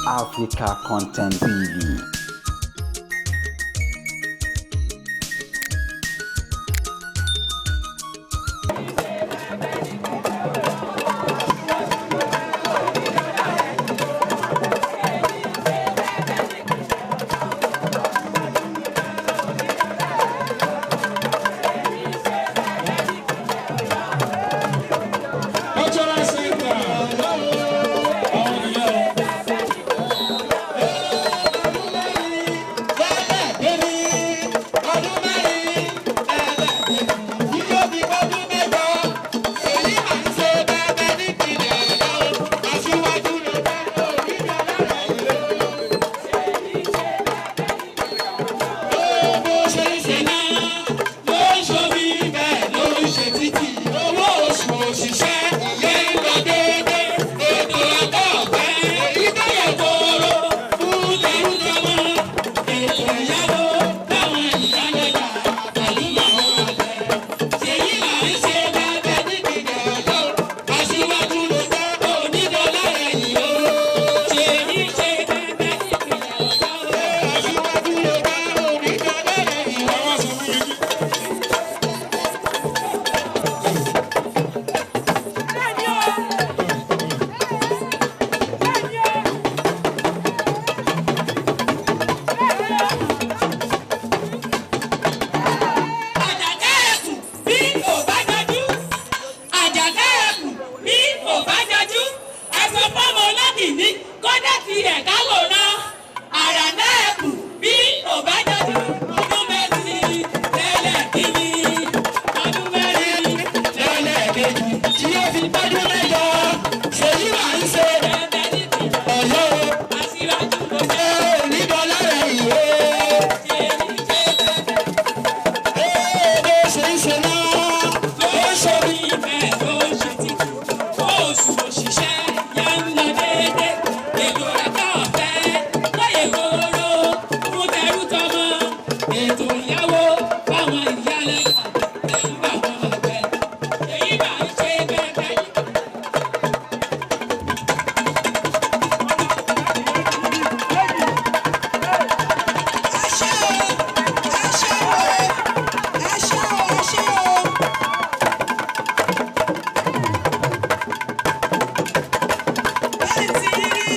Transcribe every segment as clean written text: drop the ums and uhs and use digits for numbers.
Africa Content TV. Cultural Center. Àwọn nìyẹn o. Òṣìṣẹ́ ìyẹn ń lọ déédéé, ètò ẹ̀kọ́ ọ̀fẹ́, èyí tó yẹ kóró fún tẹrútọmọ, ètò ẹ̀yáwó fáwọn ìyálẹ́gbà pẹ̀lú àwọn àgbẹ̀. Ṣèyí máa ń ṣe bẹ́ẹ̀ nípìnlẹ̀ Ọ̀yọ́, aṣíwájú ló jẹ́ onídọ́lá ẹ̀yìn o. Ṣèyí ṣe bẹ́ẹ̀ nípìnlẹ̀ Ọ̀yọ́, aṣíwájú ló jẹ́ onídọ́lá ẹ̀yìn o. Àwọn sọ fún mi. Àjàká ẹkùn bí kò bá jọjú. Àjàká ẹkùn bí kò bá jọjú. Ẹ̀sọ́ fọ́mọ olókìní kódà ti ẹ̀ka wòran. Àràná ẹkùn bí kò bá jọjú. Ọdún mẹ́rin tẹ́lẹ̀ kíni. Ọdún mẹ́rin tẹ́lẹ̀ kejì. Tí ó fi gbọ́dún mẹ́jọ. Ṣèyí máa ń ṣe bẹ́ẹ̀ ní ìpìlẹ̀ Ọ̀yọ́. Aṣíwájú ló jẹ́ onídọ́lá rẹ̀ ìwé. Ṣèyí ṣe bẹ́ẹ̀. Ètò ìyàwó fáwọn ìyálẹ̀ pẹ̀lú àwọn àgbẹ̀. Èyí máa ń ṣe bẹ́ẹ̀ bẹ́ẹ̀. Ẹ ṣé o, ẹ ṣé o, ẹ ṣé o, ẹ ṣé o. Bẹ́ẹ̀ ti rí,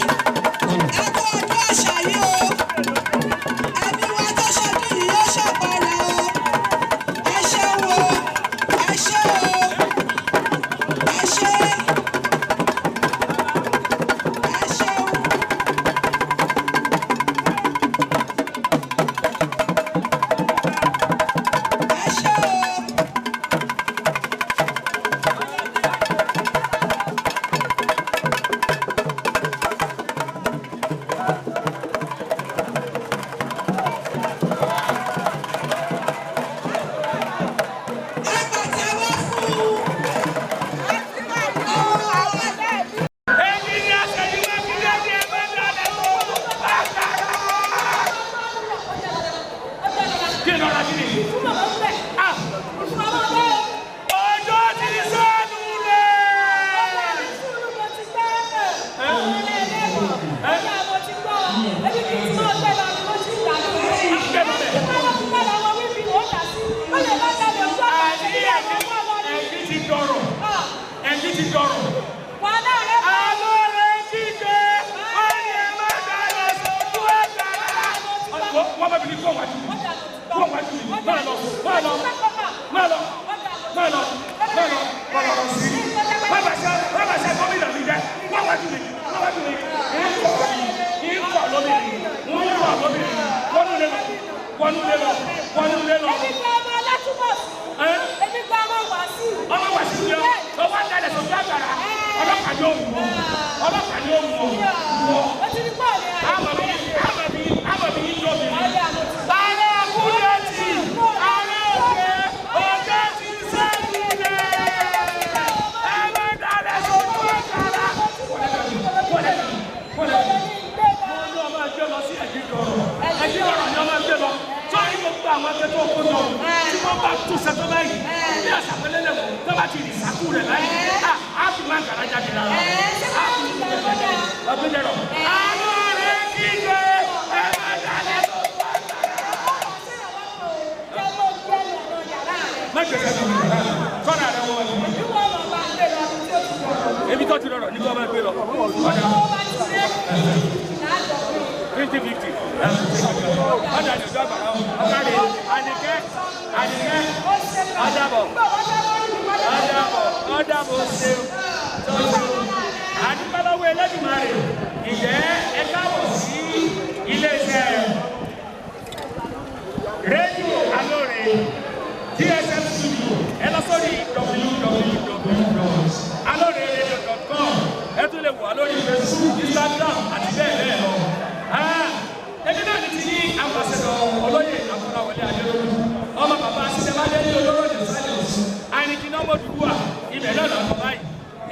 ẹ kú ọdún àṣà yìí o. Ẹbí wa tó ṣọdún yìí yóò ṣọ̀pọ̀ rẹ̀ o. Ẹ ṣeun o, ẹ ṣé o, ẹ ṣé, ẹ ṣeun. Ẹ ṣé o. Ẹ pàtẹ́wọ́ fún àwọn àwọn. Èyí ni àṣẹyìnwá fi lé ní ẹgbẹ́ dalẹ̀ tó àkàrà. Kí ni ọ̀rọ̀ kí ni? Ah! Ọjọ́ ti sọ́nù rẹ̀. Àní ẹ̀yìn ti dọ̀rọ̀. Ẹ̀yìn ti dọ̀rọ̀. Alóore kígbe, ó ní ẹ má dalẹ̀ sójú àgbàrá. Wọ́n bá mi ní kó wájú mi. Kó wájú mi. Máa lọ, máa lọ, máa lọ, máa lọ, máa lọ, máa lọ sí i. Má bàa ṣe, má bàa ṣe gómìnà mi jẹ́. Wọ́n wájú mi, wọ́n wájú mi. Ń kọ̀ lómi, ń kọ̀ lómi, ń kọ̀ lómi. Wọnú lé lọ, wọnú lé lọ, wọnú lé lọ. Ẹ́ ọmọ wà sí ìyọ, ọwọ́ àdàlẹ̀ sójú àgbàrá. Ọlọ́pàá ni ó mú ọ, ọlọ́pàá ni ó mú ọ. Wọ́. Àmọ̀ mi, àmọ̀ mi, àmọ̀ mi ń yọ mi. Ààrẹ Kúrẹ́tì, ààrẹ òkè, òkè ti sẹ́yìn lẹ̀. Ẹ má dalẹ̀ sójú àgbàrá. Wọlé wọlé wọlé. Mo ní ọmọ ẹgbẹ́ lọ sí Ẹ̀gídọ̀rọ̀. Ẹ̀gídọ̀rọ̀ ni ọmọ ẹgbẹ́ lọ. Sọ́yìn gbogbo àwọn akẹ́kọ̀ọ́ tó kó lọ. Tí wọ́n bá tún sẹ́tọ́ báyìí, bí àṣà pẹ́lẹ́lẹ̀ wò, tó bá ti rì sákú rẹ̀ báyìí, á fi máa ń gàrà jáde lára. Á fi máa ń gàrà jáde. Ọ̀gbìn dẹ̀rọ̀. Àlọ́ Ibi tó ti rọrọ̀ ní kí wọ́n máa gbé lọ. Ọ̀dà 50-50. Ọ̀dà ní ojú àgbàrá o. Ọ̀kadì Àníkẹ́ Àníkẹ́ Ọ̀dàbọ̀ Ọ̀dàbọ̀ Ọ̀dàbọ̀ ṣeun tọ́jú. Àdúpẹ́ lọ́wọ́ Elédùmarè. Ǹjẹ́ ẹ káàbọ̀ sí ilé-iṣẹ́ rédíò Alóore GSM studio. Ẹ lọ sórí www.aloreradio.com. Ẹ tún lè wà lórí Facebook, Instagram àti bẹ́ẹ̀ bẹ́ẹ̀ lọ. Èmi náà ní ti ní ambassador olóyè Akọ́láwọlé Adéròjú, ọmọ bàbá Sídẹ́bádé ní olóró ní sálẹ̀ òsì, Àìrìnkìnà Ọmọdúdúwà, ibẹ̀ náà lọ́kọ̀ báyìí.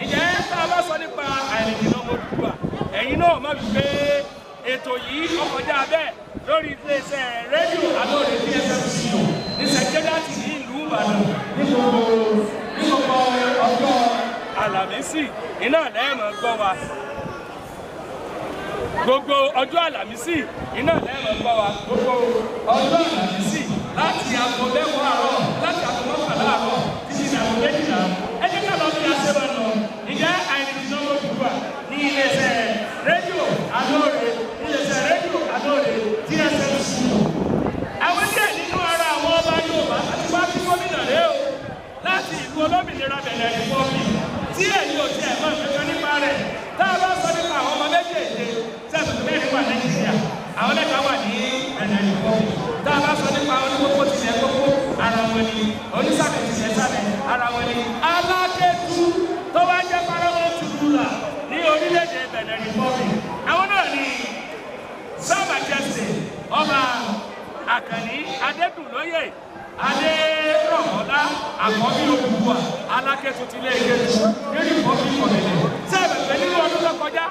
Ǹjẹ́ tá a bá sọ nípa Àìrìnkìnà Ọmọdúdúwà, ẹ̀yin náà má wí pé ètò yìí ó kọjá bẹ́ẹ̀ lórí iléeṣẹ́ rédíò Alóore GSM studio ní sẹkẹ́dátì ní ìlú Ìbàdàn ní gbogbo ọjọ́ Àlàmísì iná lẹ́ẹ̀mọ́ gbọ́ wa. Gbogbo ọjọ́ Àlàmísì iná lẹ́ẹ̀mọ́ gbọ́ wa. Gbogbo ọjọ́ Àlàmísì láti aago 10 àárọ̀ láti aago 11 àárọ̀ títí di aago 12. Ẹ jẹ́ ká lọ bí a ṣe máa lọ. Ǹjẹ́ Àìrìnkìnà Ọmọdúdúwà ní iléeṣẹ́ rédíò Alóore iléeṣẹ́ rédíò Alóore GSM studio. Àwọn díẹ̀ nínú ara àwọn ọba Yorùbá àti wá sí gómìnà rèé o láti ìlú olómìnira Benin Republic tí ẹ̀yin ò tiẹ̀ mọ̀ kankan nípa rẹ̀. Tá a bá sọ nípa àwọn ọmọ méjèèjì sẹ́ẹ̀tù mẹ́rin wà Nàìjíríà, àwọn mẹ́ta wà ní Benin Republic. Tá a bá sọ nípa oníkókó tilẹ̀ kókó ara wọn ni, onísàlẹ̀ tilẹ̀ sàlẹ̀ ara wọn ni. Alákẹ́tù tó wá jẹ́ paramount ruler ní orílẹ̀-èdè Benin Republic. Àwọn náà ni Sa Majesty Ọba Àkànní Adédùnlóyè Adérọ̀mọ́lá Àkọ́bí Odùduwà Alákẹ́tù tilé Kétu ní Republic of Benin. Sẹ́ẹ̀bẹ̀ nínú ọdún tó kọjá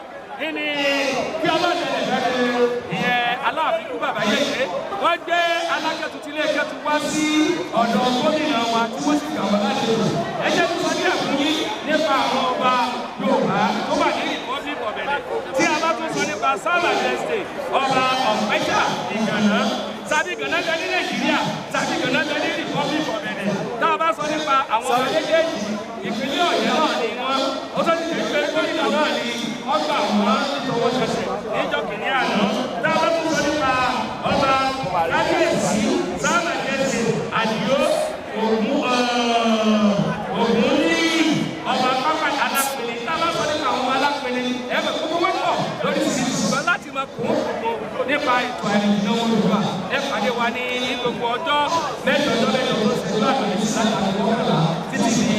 ní kí ọlọ́ọ̀dẹ̀lẹ̀ fẹ́ẹ́ ìyẹn Aláàfin kú bàbá yẹ̀yẹ́ wọ́n gbé Alákẹ́tù tilé Kétu wá sí ọ̀dọ̀ gómìnà wa tí wọ́n sì gbà wọ́n lálejò. Ẹ jẹ́ kí wọ́n ní àfúyín nípa àwọn ọba Yorùbá tó wà ní Republic of Benin. Tí a bá tún sọ nípa Sa Majesty Ọba Ọ̀pẹ́jà Ìgànná tàbí Gànà bẹ ní Nàìjíríà tàbí Gànà bẹ ní Republic of Benin. Tá a bá sọ nípa àwọn ọmọ méjèèjì ìpínlẹ̀ Ọ̀yọ́ náà ni wọ́n ó tó ti jẹ́ pé gómìnà náà ni wọ́n gbà wọ́n tọwọ́ ṣẹṣẹ níjọ́ kìíní àná. Tá a bá tún sọ nípa ọba Kábíyèsí Sa Majesty Àdìó Ògúnníyì ọba pápá Alápẹ̀lẹ̀. Tá a bá sọ nípa àwọn Alápẹ̀lẹ̀ ẹ̀fẹ̀ gbogbo wọn pọ̀ lórí ṣùgbọ́n láti máa kún kún nípa ètò Àìrìnkìnà Ọmọdúdúwà. Ẹ pàdé wa ní gbogbo ọjọ́ mẹ́jọ ọjọ́ mẹ́jọ tó ṣe ní àgbẹ̀lẹ̀ láti aago 11 títí di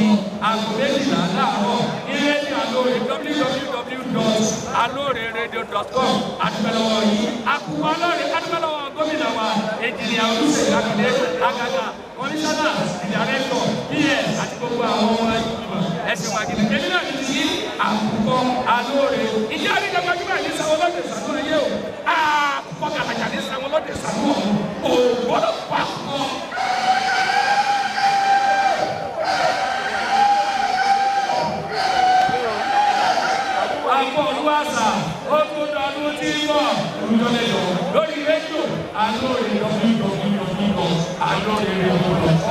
aago 12 láàárọ̀ ní rédíò Alóore www.aloreradio.com. Adúpẹ́lọ́wọ́ yìí àkùkọ Alóore, adúpẹ́lọ́wọ́ gómìnà wa Ẹnjìnìà Olúṣèyí Mákindé, àgàgà kọmíṣánná, ìdàrẹ́tọ̀, ps àti gbogbo àwọn ọmọ ìgbìmọ̀. Ẹ ṣeun àgìdì. Èmi náà ti ní àkùkọ Alóore. Ìjẹ́ àrídàgbàjúmọ̀ ní sanwó lọ́dẹ̀ sànú ayé o. Àkùkọ gàlàjà ní sanwó lọ́dẹ̀ sànú ọ̀hún. Ògbọ́dọ̀ pa kọ́. Àpò olúwàsà ó tún dọdún tí ń bọ̀ lórí rédíò Alóore www.aloreradio.com.